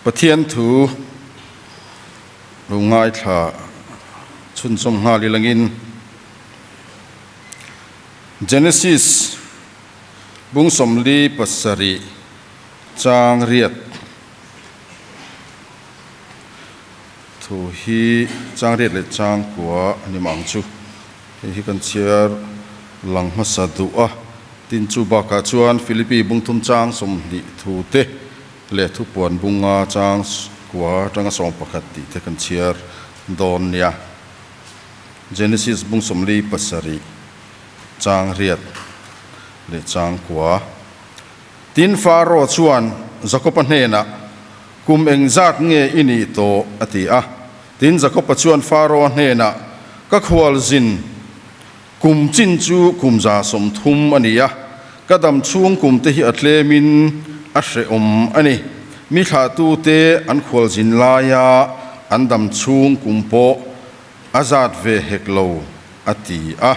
Pathian thu lo ngaithla chhunzawm nghal ilangin Genesis bung 47 chang riat thu hi chang riat leh chang kua a ni mah ang chu. Hei hi kan chhiar lang hmasa duh a, tin chu bakah chuan Philippi bungthum chang 20 thu te leh thupuan bunga chang kua atanga 11 tih te kan chhiar dawn nia. Genesis bung 47 chang riat leh chang kua. Tin Pharaoh chuan Jakoba hnenah, Kum engzat nge i nih tawh? a ti a. Tin, Jakoba chuan Pharaoh-a hnenah, Ka khualzin kum chin chu kum 130 a ni a, ka dam chhung kum te hi a tlemin a hrehawm a ni. Mi thlahtute an khualzin laia an dam chhung kum pawh a zat ve hek lo, a ti a.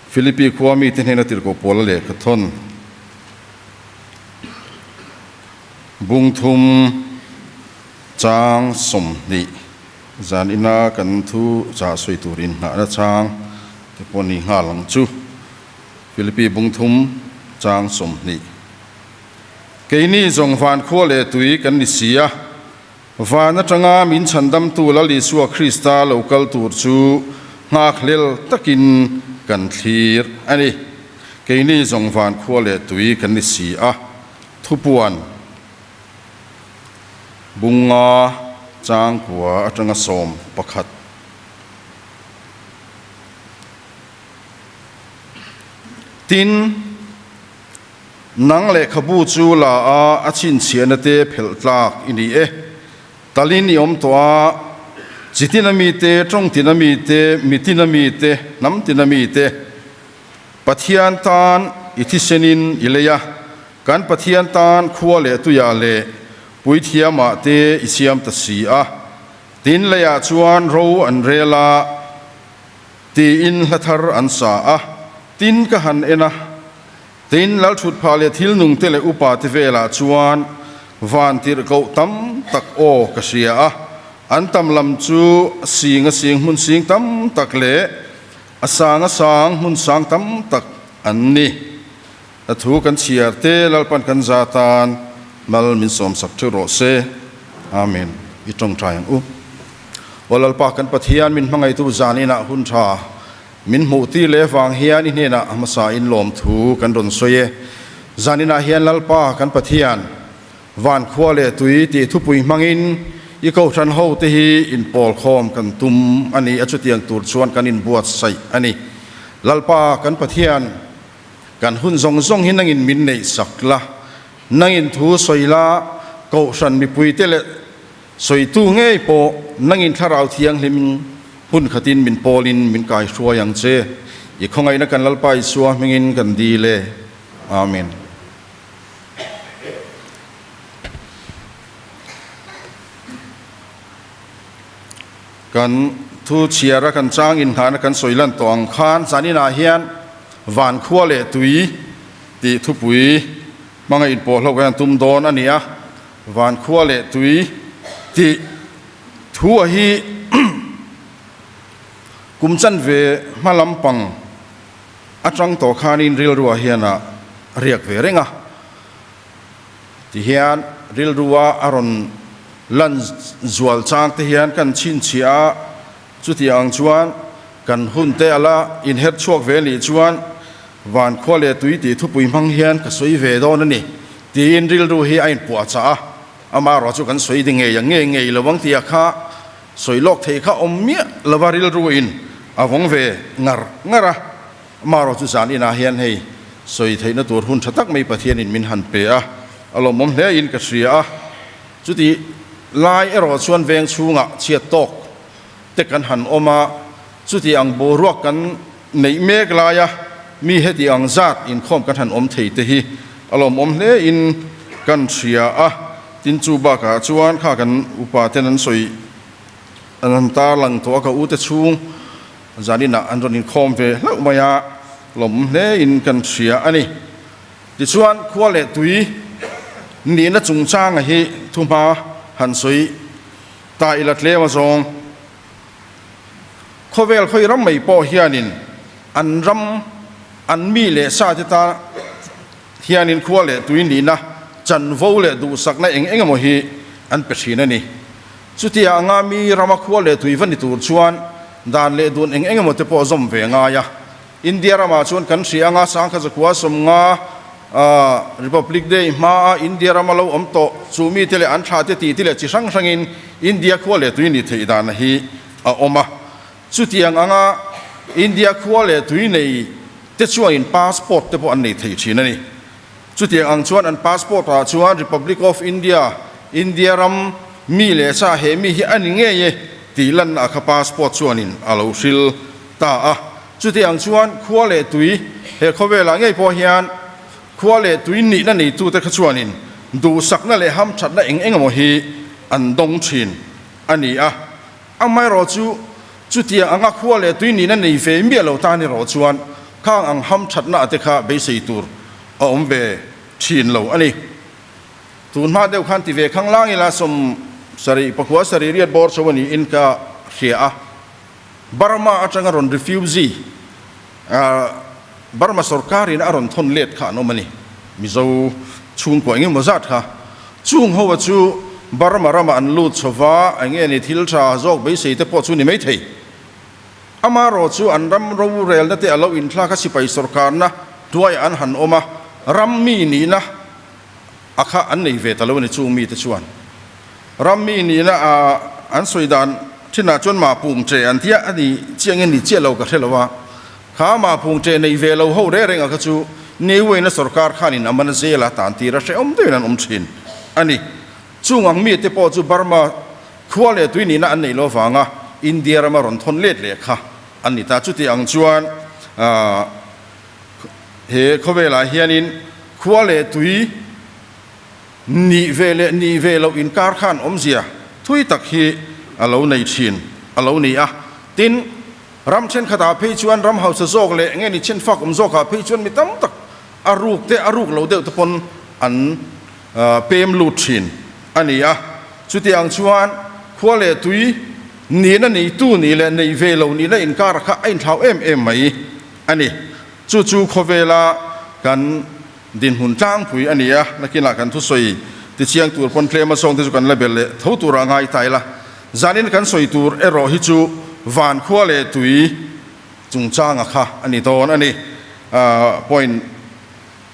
Philippi khua mite hnena tirhkoh Paula lehkha thawn. Bung thum chang 20 zan ina kan thu chah sawi tur inhnahna chang te pawh ni nghal ang chu. Philippi bung thum chang 20. Keini zawng van khua leh tui kan ni si a, van atanga min chhandamtu Lal Isua Krista lo kal tur chu nghakhlel takin kan thlir a ni. Keini zawng van khua leh tui kan ni si a. Thupuan bunga chang kua atanga 11. Tin, nang lehkhabu chu la a a chhinchhiahna te phelh tlak i ni e. Talin i awm tawh a, chitin a mite, tawngtin a mite, mitin a mite, hnamtin a mite, Pathian tan i thisenin i lei a, kan Pathian tan khua leh tuiah leh puithiamah te i siam ta si a. Tin leiah chuan ro an rel a, tiin hla thar an sa a, tin ka han en a. Tin lalthutphah leh thil nungte leh upa te velah chuan van tirhkoh tam tak aw ka hria a, an tam lam chu sing a sing hmun sing tam tak leh A sang a sang, hmun sang tam tak an ni. A thu kan chhiar te Lalpan kan za tan mal min sawmsak theuh rawh se. Amen. I tawngtai ang u. Aw Lalpa kan Pathian min hmangaihtu zan inah hun tha min hmuh tir leh vang hian i hnenah hmasa in lawm thu kan rawn sawi e. Zan inah hian Lalpa kan Pathian Van khua leh tui tih thupui hmangin i kohhran ho te hi inpawl khawm kan tum a ni a, chutiang tur chuan kan inbuatsaih a ni. Lalpa kan Pathian, kan hun zawng zawng hi nangin min neih sak la, nangin thu sawi la, kohhran mipuite leh sawitu ngei pawh nangin thlarau thianghlim hun khatin min pawlin min kaihruai ang che. I khawngaihna kan Lalpa Isua hmingin kan dil e. Amen. Kan thu chhiara kan chang inhnahna kan sawi lan tawh ang khan zaninah hian van khua leh tui tih thupui hmanga inpawh hlauh hian tum dawn a ni a, van khua leh tui tih thu a hi kum chanve hma lampang atang tawh khanin rilruah hian a riak ve reng a, tihian rilrua a rawn lan zual chang te hian kan chhinchhiah a, chutiang ang chuan kan hun te a la inher chhuak ve nih chuan van khua leh tui tih thupui hmang hian ka sawi ve dawn a ni tiin rilru hi a inpuahchah a, amaherawh chu kan sawi ngei ang ngei ngei lo ang tih a kha Sawi lawk theih kha awm miah lova rilru in a vawng ve ngar ngar a, amaherawh chu zan inah hian hei sawi theihna tur hun tha tak mai Pathian in min han pe a, a lawmawm hle in ka hria a, chuti lai erawh chuan veng chhungah chhiat tawk te kan han awm a, chuti ang boruak kan neih mek laia mi heti ang zat inkhawm kan han awm thei te hi a lawmawm hle in kan hria a. Tin chu bakah chuan kha kan upa ten an sawi an han tarlang tawh a, ka ute chhung zaninah an rawn inkhawm ve hlauh mai a, lawm hle in kan hria a ni. Tichuan khua leh tui nihna chungchanga hi thuhma han sawi ta ila tlem a zawng. Khawvel khawi ram mai pawh hianin an ram, an mi leh sa te ta hianin khua leh tui nihna, chanvo leh duhsakna eng eng emaw hi an pe thin a ni. Chutia anga mi rama khua leh tui va ni tur chuan dan leh dun eng eng emaw te pawh zawm ve ngai a. India ramah chuan kan hria anga sangkha zakua 50 Republic Day hmaa India rama lo awm tawh chu mite leh an thlate titi leh chi hrang hrangin India khua leh tui ni theih dan hi a awm a. Chutiang anga India khua leh tui nei te chuanin passport te pawh an nei thei thin a ni. Chutiang ang chuan an passport ah chuan Republic of India, India ram mi leh sa he mi hi a ni ngei e tih lanna a kha passport chuanin a lo hril ta a. Chutiang chuan khua leh tui he khawvelah ngei pawh hian khua leh tui nihna neitute kha chuanin duhsakna leh hamthatna eng eng emaw hi an dawng thin a ni a. Amaherawh chu chutiang anga khua leh tui nihna nei ve miah lo tan erawh chuan khang ang hamthatna te kha beisei tur a awm ve thin lo a ni. Tun hma deuh khan ti ve khang lang ila 70 pakua sarih riat bawr chho a niin ka hria a. Burma atanga rawn refugee Burma sorkarin a rawn thawn let kha an awm a ni. Mizo chhungkua eng emaw zat kha chung ho a chu Burma ramah an lut chho va, eng nge ni thil tha zawk beisei te pawh chu ni mai thei. Amaherawh chu an ram rorelna te a lo inthlak a sipai sorkarna hnuaiah an han awm a, ram mi nihna a kha an nei ve ta lo a ni chung mite chuan. Ram mi nihna a an sawi dan thinah chuan mah pung che an tia a ni chiah nge ni chiah lo ka hre lo a, kha mah pung che nei ve lo ho reng reng a kha chu Niwayna sorkar khanin a man zel a tan tir a hrehawm deuhin an awm thin a ni. Chung ang mite pawh chu Burma khua leh tui nihna an neih loh avanga India rama rawn thawn let leh kha an ni ta. Chuti ang chuan he khawvelah hianin khua leh tui Nih ve leh nih ve loh inkar khan awmzia thui tak hi a lo nei thin a lo ni a. Tin, ram thenkhatah phei chuan ram hausa zawk leh nge ni chhenfak awm zawkah phei chuan mi tam tak a ruk te a ruk lo deuh te pawn an pem lut thin a ni a. Chutiang chuan khua leh tui nihna neitu nih leh nei ve lo nihna inkar kha a inthlau em em mai a ni. Chu chu khawvela kan Dinhmun tlangpui a ni a, nakinah kan thusawi tichiang tur pawn tlem a sawngte chu kan la bel leh tho turah ngai ta ila. Zanin kan sawi tur erawh hi chu van khua leh tui chungchanga kha a ni dawn a ni. Point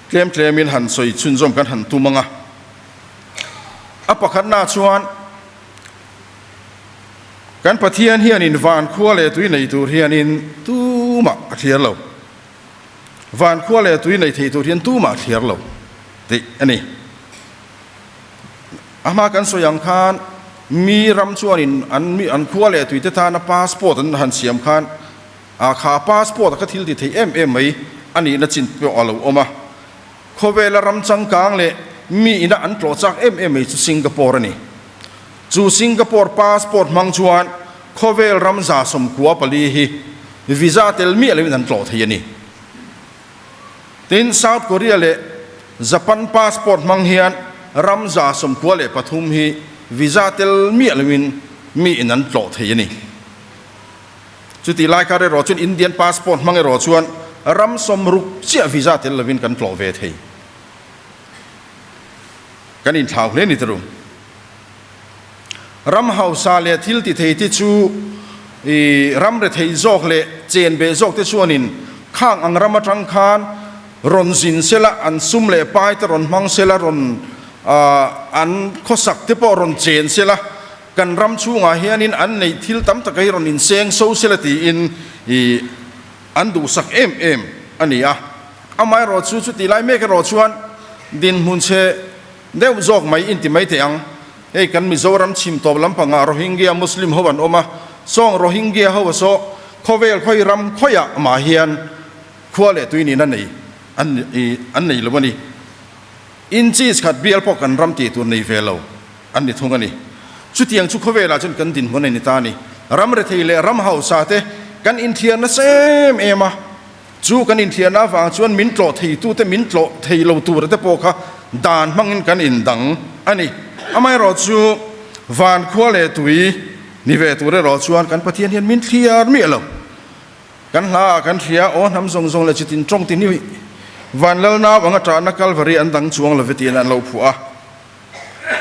tlem tlemin han sawi chhunzawm kan han tum ang a. A pakhatna chuan kan Pathian hianin van khua leh tui nei tur hianin tumah a thliar lo. Van khua leh tui nei thei tur hian tumah thliar lo tih a ni. A hma kan sawi ang khan mi ram chuanin an mi an khua leh tuite tana passport an han siam khan a kha passport a kha thil ti thei em em mai a nihna chin pawh a lo awm a. Khawvela ram changkang leh mi ina an tlawh chak em em mai chu Singapore a ni. Chu Singapore passport hmang chuan khawvel ram 94 hi visa tel miah loin an tlawh thei a ni. Tin, South Korea leh Japan passport hmang hian ram 93 hi visa tel miah loin mi in an tlawh thei a ni. Chutih lai kar erawh chuan Indian passport hmang erawh chuan ram 60 chiah visa tel loin kan tlawh ve thei. Kan inthlau hle ni turu. Ram hausa leh thil ti thei te chu i ram rethei zawk leh chen beh zawk te chuanin khang ang ram atang khan rawn zin sela, an sum leh pai te rawn hmang sela, rawn an khawsak te pawh rawn chen sela, kan ram chhungah hianin an neih thil tam taka hi rawn inseng so sela tiin i an duhsak em em a ni a. Amaherawh chu chutih lai mek erawh chuan dinhmun chhe Deuh zawk mai inti mai teh ang. Hei kan Mizoram chhim tawp lampangah Rohingya Muslim ho an awm a, sawng Rohingya ho a saw khawvel khawi ram khawiah mah hian khua leh tui nihna nei an an nei lo a ni. Inches khat bial pawh kan ram tih tur nei ve lo an ni thung a ni. Chutiang chu khawvelah chuan kan dinhmun a ni ta a ni. Ram rethei leh ram hausa te kan inthiar nasa em em a. Chu kan inthiarna avang chuan min tlawh theitute min tlawh thei lo tura te pawh kha Dan hmangin kan indang a ni. Amaherawhchu, van khua leh tui ni ve tur erawh chuan kan Pathian hian min thliar miah lo. Kan hla ah kan hria, aw hnam zawng zawng leh chitin tawng tin hi van lal nau anga ṭahna Kalvari an dang chuang lo ve tiin an lo phuah a.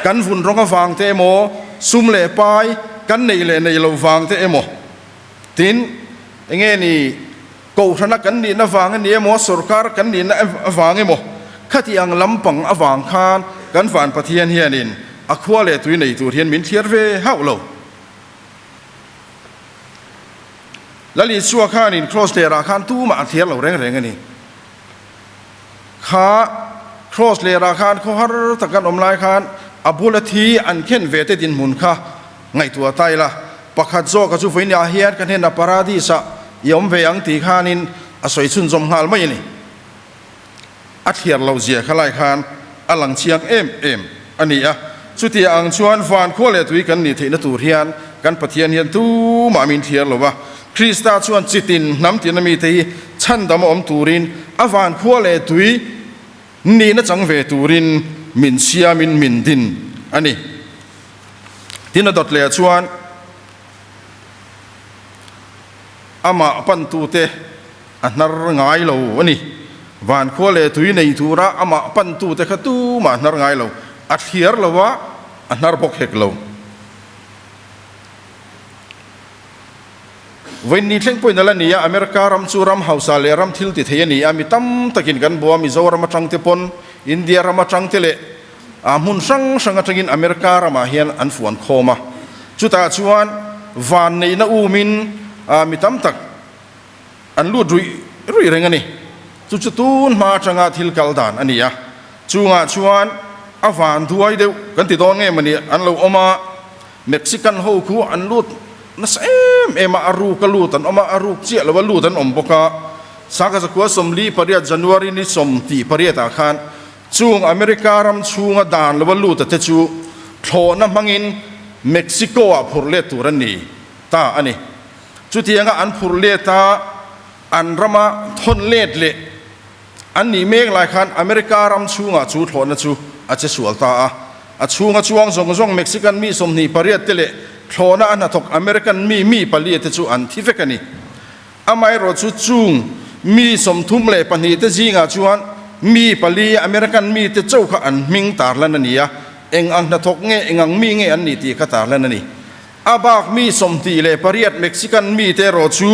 Kan vun rawng avang te emaw, sum leh pai kan neih leh neih loh vang te emaw, tin enge ni Kohhrana kan nihna vang a ni emaw, sorkar kan nihna avang emaw, khati ang lampang avang khan kan van Pathian hianin a khua leh tui nei tur hian min thliar ve hauh lo. Lal Isua khanin Kraws lerah khan tumah a thliar lo reng reng a ni. Kha Kraws lerah khan khawhar tak an awm lai khan a bula thi an khen ve te dinhmun kha Ngaihtuah ta ila, pakhat zawka chu vawinia hian ka hnenah Paradis-ah i awm ve ang tih khanin a sawi chhunzawm nghal mai a ni. A thliar lo zia kha lai khan a lang chiang em em a ni a. Chutia ang chuan van khua leh tui kan nih theihna tur hian kan Pathian hian tumah min thliar lo va. Krista chuan chitin hnam tina mite hi chhandam a awm turin a van khua leh tui nihna chang ve turin min siamin min din a ni. Tin a dawt leh chuan amah pantute a hnar ngai lo a ni. Van khua leh tui nei tura amah pantute kha tumah a hnar ngai lo. A thliar lo a, a hnar bawk hek lo. Vawiin thleng pawhin a la ni a, America ram chu ram hausa leh ram thil ti thei a ni a, mi tam takin kan bua Mizoram atang te pawn India ram atang te leh A hmun hrang hrang atangin America ramah hian an fuan khawm a, chutah chuan vanneihna umin mi tam tak an lut ruih ruih reng a ni. Chu chu tun hma atanga thil kal dan a ni a, chungah chuan a van duai deuh kan ti dawn nge mawni an lo awm a, Mexican ho khu an lut nasa em em a, a ruk a lut an awm a, a ruk chiah lo a lut an awm bawk a, Sangkazakua 48 January ni 18 ah khan Chung America ram chhunga dan lo a lut a te chu thlawhna hmangin Mexico ah phurh let tur an ni ta a ni. Chutianga an phurh let a, an rama thawn let leh an nih mek lai khan America ram chhungah chu thlawhna chu a che sual ta a. A chhunga chuang zawng zawng Mexican mi 28 te leh thlawhna a hnathawk American mi mi pali te chu an thi vek a ni. Amaherawh chu chung mi 32 te zingah chuan mi pali American mite cho kha an hming tarlan a ni a, eng ang hnathawk nge, eng ang mi nge an nih tih kha tarlan a ni. A bak mi 28 Mexican mite erawh chu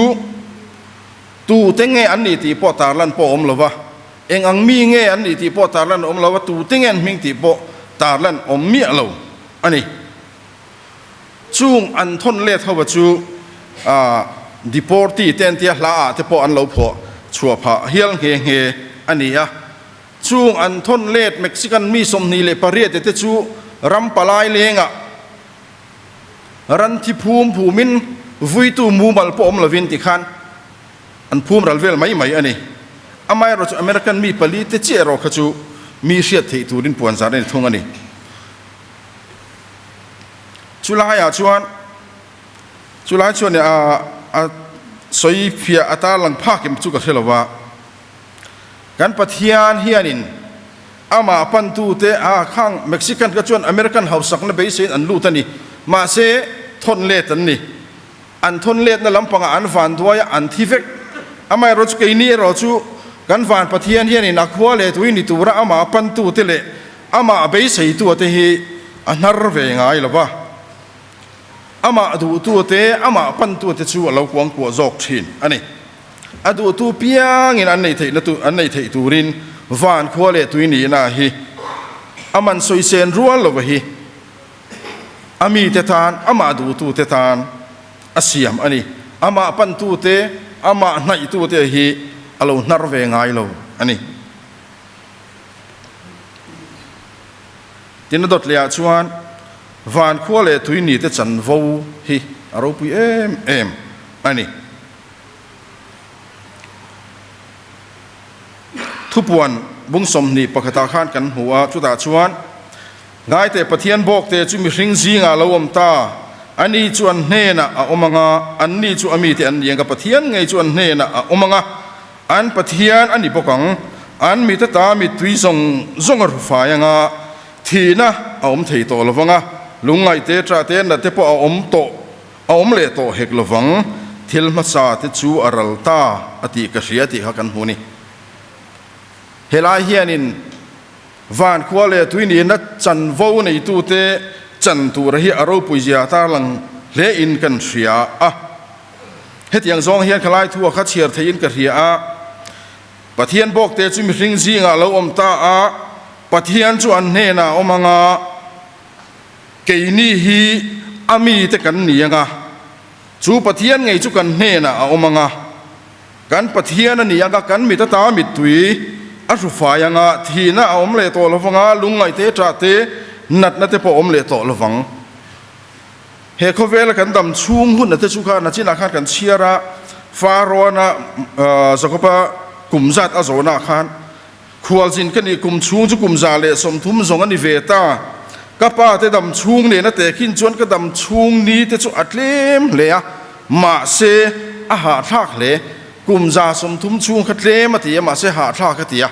tute nge an nih tih pawh tarlan pawh a awm lo va, eng ang mi nge an nih tih pawh tarlan a awm lo va, tute nge an hming tih pawh tarlan awm miah lo a ni. Chung an thawn let ho chu deportee te an tia hla ah te pawh an lo phuah chhuah phah hial nghe nghe a ni a. Chung an thawn let Mexican mi 28 te chu ram palai lengah ran thi phum phumin vuitu mumal pawh awm lovin tikhan an phum ral vel mai mai a ni. Amaherawhchu American mi pali te chiah erawh kha chu mi hriat theih turin puanzar a ni thung a ni. Chu laiah chuan chu lai chuan a a sawi fiah a tarlang phak em chu ka hre lo va, kan Pathian hianin amah pantute a khang Mexican kha chuan American hausakna beiseiin an lut a ni, mahse thawn let an ni. An thawn letna lampangah an van duai a, an thi vek. Amaherawhchu keini erawh chu kan van Pathian hianin a khua leh tui ni tura amah pantute leh amah beiseitute hi a hnar ve ngai lo va. Amah duhtute, amah pantute chu a lo kuangkuah zawk thin a ni. A duhtu piangin an nei theihna tu an nei theih turin van khua leh tui nihna hi a man sawisên rual lova hi. A mite tan, amah duhtute tan a siam a ni. Amah pantute, amah hnaihtute hi a lo hnar ve ngai lo a ni. Tin, a dawt lehah chuan van khua leh tui nite chanvo hi a ropui em em a ni. Thupuan bung 21 pakhatah khan kan hmu a, chutah chuan, Ngaiteh Pathian bawkte chu mihring zingah a lo awm ta, ani chu an hnenah a awm ang a, anni chu a mite an ni ang ka Pathian ngei chu an hnenah a awm ang a, an Pathian a ni bawk ang. An mit ata mittui zawng zawng a hru fai anga thihna a awm thei tawh lo vang a, lungngaih te, ṭah te, nat te pawh a awm tawh a awm leh tawh hek lo vang. Thil hmasa te chu a ral ta a tih ka hria tih kha kan hmu a ni. Helai hianin van khua leh tui nihna chanvo neitute chan tura hi a ropui zia tarlang hlein kan hria a. Hetiang zawng hian khalai thu a kha chhiar theihin ka hria a, Pathian bawkte chu mihring zingah a lo awm ta a, Pathian chu an hnenah a awm ang a, keini hi a mite kan ni ang a, chu Pathian ngei chu kan hnenah a awm ang a, kan Pathian a ni ang a, kan mit ata mittui a hru fai ang a, thihna a awm leh tawh lo vang a, lungngaihte, ṭahte, natna te pawh a awm leh tawh lo vang. He khawvela kan dam chhung hun ate chu khan a chinah khan kan chhiar a, Faraona Jakoba kum zat a zawhnaah khan khualzin ka nih kum chhung chu kum 130 zawng a ni ve ta. Ka pa te dam chhung nen a tehkhin chuan ka dam chhung ni te chu a tlem hle a, mahse a hahthlak hle. Kum 130 chhung kha tlem a ti a, mahse hahthlak a ti a.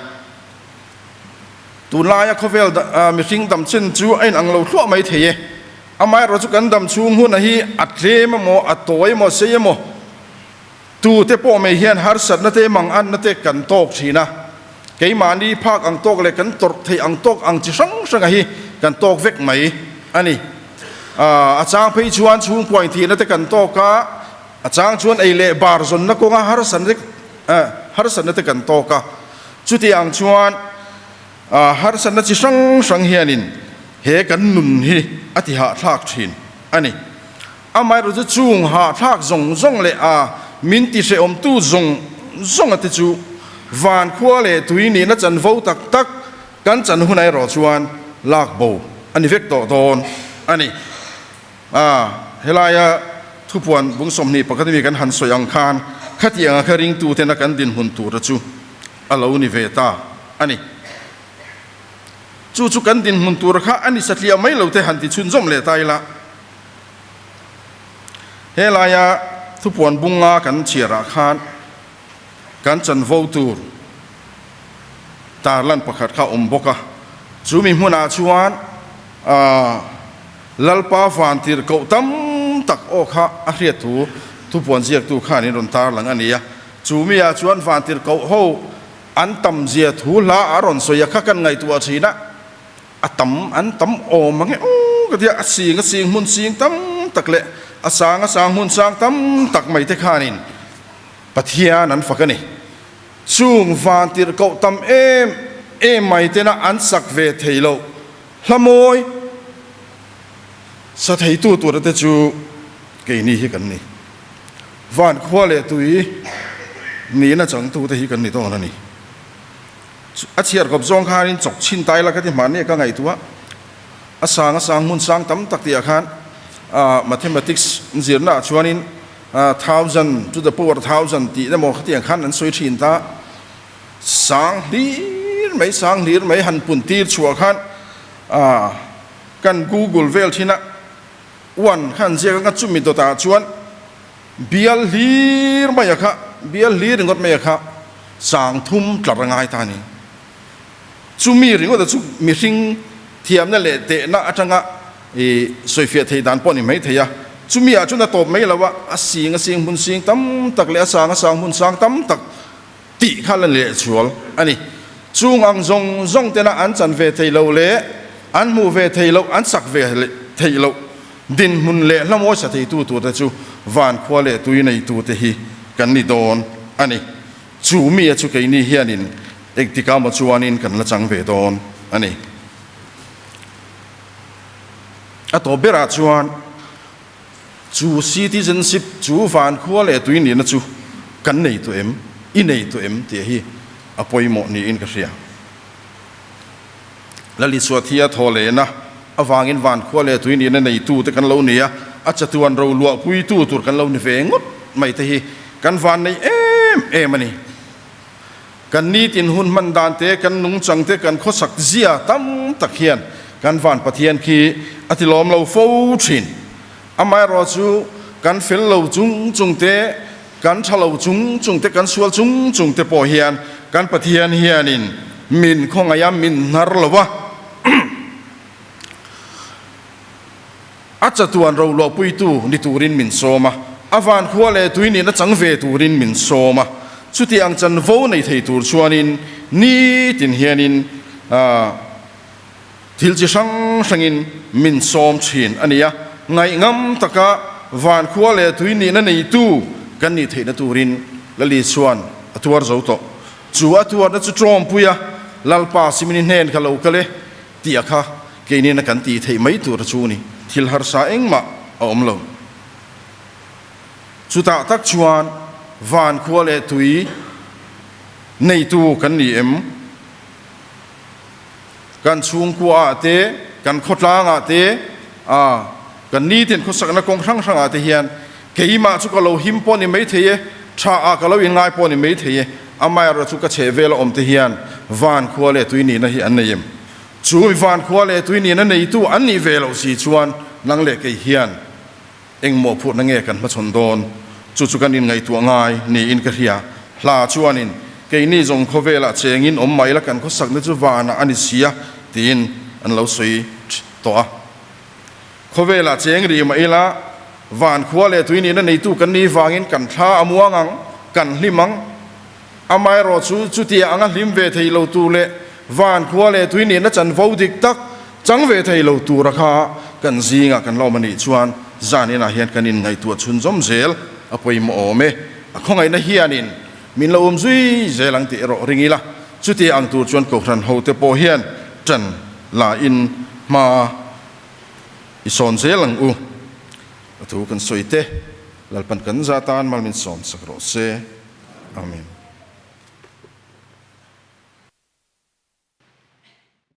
Tunlaia khawvel mihring dam chen chu a inang lo thluah mai thei e. Amaherawh chu kan dam chhung huna hi a tlem emaw, a tawi emaw, a sei emaw, tute pawh mai hian harsatna te, manganna te kan tawk thin a. Keimahni phak ang tawk leh kan tawrh theih ang tawk ang chi hrang hranga hi kan tawk vek mai a ni. A chang phei chuan chhungkua inthihna te kan tawk a, a chang chuan ei leh bar zawnna kawnga harsatna te kan tawk a. Chuti ang chuan harsatna chi hrang hrang hianin he kan nun hi a ti hahthlak thin a ni. Amaherawh chu chung hahthlak zawng zawng leh a min ti hrehawmtu zawng zawnga te chu van khua leh tui nihna chanvo tak tak kan chan hunah erawh chuan lak bo a ni vek tawh dawn a ni. A, helaia thupuan bung 21 mi kan han sawi ang khan khatianga kha ringtutena kan dinhmun tura chu a lo ni ve ta a ni. Chu chu kan dinhmun tur kha a ni satliah mai lo te han ti chhunzawm leh ta ila. Helaia thupuan bunga kan chhiarah khan kan chanvo tur tarlan pakhat kha a awm bawk a. Chu mi hmunah chuan Lalpa vantir koh tam tak aw kha a hriat thu thupuan ziaktu khanin rawn tarlang a ni a. Chu miah chuan vantir koh ho an tam zia thu hla a rawn sawi a kha kan ngaihtuah thin a, a tam an tam awm ang e aw ka ti a, a sing a sing hmun sing tam tak leh a sang a sang hmun sang tam tak mai te khanin Pathian an fak a ni. Chung vantirh koh tam em em mai tena an sak ve thei loh hla mawi sa theitu tura te chu keini hi kan ni. Van khua leh tui nihna changtute hi kan ni dawn a ni. A chhiar kawp zawng khanin chawk chhin tai la ka ti hmanni a ka ngaihtuah. A sang a sang hmun sang tam tak tihah khan mathematics zirnaah chuanin thousand to the power thousand tih emaw khatiang khan an sawi thin ta. Sang hlir mai sang hlir mai han pun tir chhuah khan kan google vel thin a. Uan khan ziak anga chumi dawtah chuan bial hlir mai a kha, bial hlir ringawt mai a kha 3000 tlar a ngai ta a ni. Chumi ringawt a chu mihring thiamna leh tehna atanga i sawifiah thei dan pawh a ni mai thei a. Chumi ah chuan a tawp mai lo a, a sing a sing hmun sing tam tak leh a sang a sang hmun sang tam tak tih kha la lehchual a ni. Chung ang zawng zawng tena an chan ve thei lo leh an hmuh ve thei loh, an sak ve theih loh dinhmun leh hlamawi sa theitu turte chu van khua leh tui neitute hi kan ni dawn a ni. Chu mia chu keini hianin engtikah maw chuanin kan la chang ve dawn a ni. A tawp berah chuan Chu citizenship chu van khua leh tui nihna chu kan nei tawh em, i nei tawh em tih hi a pawimawh niin ka hria. Lalisua thia thaw lehna avangin van khua leh tui nihna neitute kan lo ni a, a chatuan ro luahpuitu tur kan lo ni ve ngawt mai te hi kan van nei em em a ni. Kan nitin hun hman dan te, kan nungchang te, kan khawsak zia tam tak hian kan van Pathian khi a ti lawm lo fo thin. Amaherawh chu kan fel lo chung chung te, kan tha lo chung chung te, kan sual chung chung te pawh hian Kan Pathian hianin min khawngaih a, min hnar lo a. A chatuan roluahpuitu ni turin min sawm a, a vankhua leh tui nihna chang ve turin min sawm a. Chuti ang chanvo nei thei tur chuanin nitin hianin thil chi hrang hrangin min sawm thin a ni a. Ngaihngam taka vankhua leh tui nihna neitu kan nih theihna turin Lali chuan a tuar zo tawh. Chu a tuarna chu tawmpui a, Lalpa Simini hnen kha lo kal e tih a kha Keinin a kan tih theih mai tur chu ni, thil harsa engmah a awm lo. Chutah tak chuan van khua leh tui neitu kan ni em? Kan chhungkua ah te, kan khawtlang ah te, a kan nitin khawsakna kawng hrang hrang ah te hian keimah chu ka lo him pawh ni mai thei e, tha ah ka lo inngai pawh ni mai thei e, amaherawh chu ka chhehvel a awm te hian van khua leh tui nihna hi an nei em? Chu mi vankhua leh tui nihna neitu an nih ve loh si chuan nang leh kei hian eng mawhphurhna nge kan hmachhawn dawn? Chu chu kan inngaihtuah ngai niin ka hria. Hla chuanin, Keini zawng khawvelah chengin awm mai la kan khawsakna chu vanah a ni si a, tiin an lo sawi tawh a. Khawvelah cheng rih mah ila vankhua leh tui nihna neitu kan nih vangin kan thla a muang ang, kan hlim ang. Amaherawh chu chutia anga hlim ve thei lo tur leh van khua leh tui nihna chanvo dik tak chang ve thei lo tura kha kan zingah kan la awm a nih chuan zan inah hian kan inngaihtuah chhunzawm zel a pawimawh awm e. A khawngaihna hianin min lo awm zui zel ang tih erawh ring ila, chutia ang tur chuan Kohhran hote pawh hian ṭan la in hma i sawn zel ang u. A thu kan sawi te, Lalpan kan za tan mal min sawm sak rawh se. Amen.